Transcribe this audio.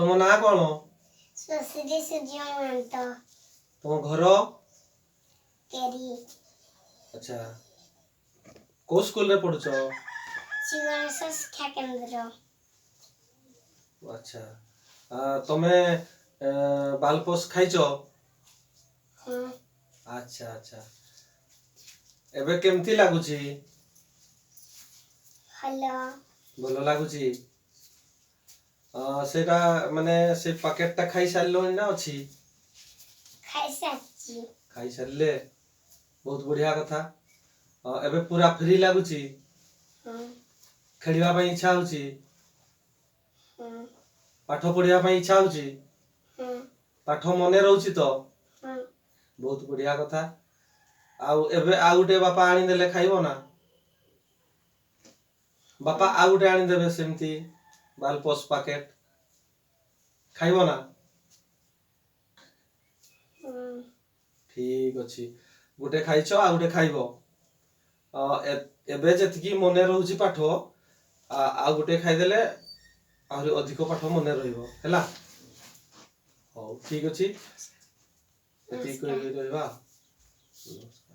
ତମ ନାଁ କଣ? ଶଶୁରୀ ସୂର୍ଯ୍ୟ ମହାନ୍ତ। ତମ ଘର? କେରି। ଆଚ୍ଛା, କୋଉ ସ୍କୁଲରେ ପଢୁଛ? ଶ୍ରୀ ଗଣେଶ ଶିକ୍ଷା କେନ୍ଦ୍ର। ଆଚ୍ଛା, ତମେ ବାଲପୋଷ ଖାଇଛ? ହଁ। ଆଚ୍ଛା, ଏବେ କେମିତି ଲାଗୁଛି? ଭଲ। ଭଲ ଲାଗୁଛି। ସେଇଟା ମାନେ ସେ ପ୍ୟାକେଟଟା ଖାଇସାରିଲଣି ନା ଅଛି? ଖାଇସାରିଛି। ଖାଇସାରିଲେ, ବହୁତ ବଢିଆ କଥା। ଏବେ ପୁରା ଫ୍ରି ଲାଗୁଛି? ହଁ। ଖେଳିବା ପାଇଁ ଇଚ୍ଛା ହଉଛି? ହଁ। ପାଠ ପଢିବା ପାଇଁ ଇଚ୍ଛା ହଉଛି? ହଁ। ପାଠ ମନେ ରହୁଛି ତ? ହଁ। ବହୁତ ବଢିଆ କଥା। ଆଉ ଏବେ ଆଉ ଗୋଟେ ବାପା ଆଣିଦେଲେ ଖାଇବ ନା? ବାପା ଆଉ ଗୋଟେ ଆଣିଦେବେ ସେମିତି ବାଲପୋଷ ପ୍ୟାକେଟ, ଖାଇବ ନା? ହଁ। ଠିକ ଅଛି, ଗୋଟେ ଖାଇଛ, ଆଉ ଗୋଟେ ଖାଇବ। ଏବେ ଯେତିକି ମନେ ରହୁଛି ପାଠ, ଆଉ ଗୋଟେ ଖାଇଦେଲେ ଆହୁରି ଅଧିକ ପାଠ ମନେ ରହିବ। ହେଲା, ହଉ, ଠିକ ଅଛି, ଏତିକି ନମସ୍କାର। କହିକି ରହିବା। ନମସ୍କାର।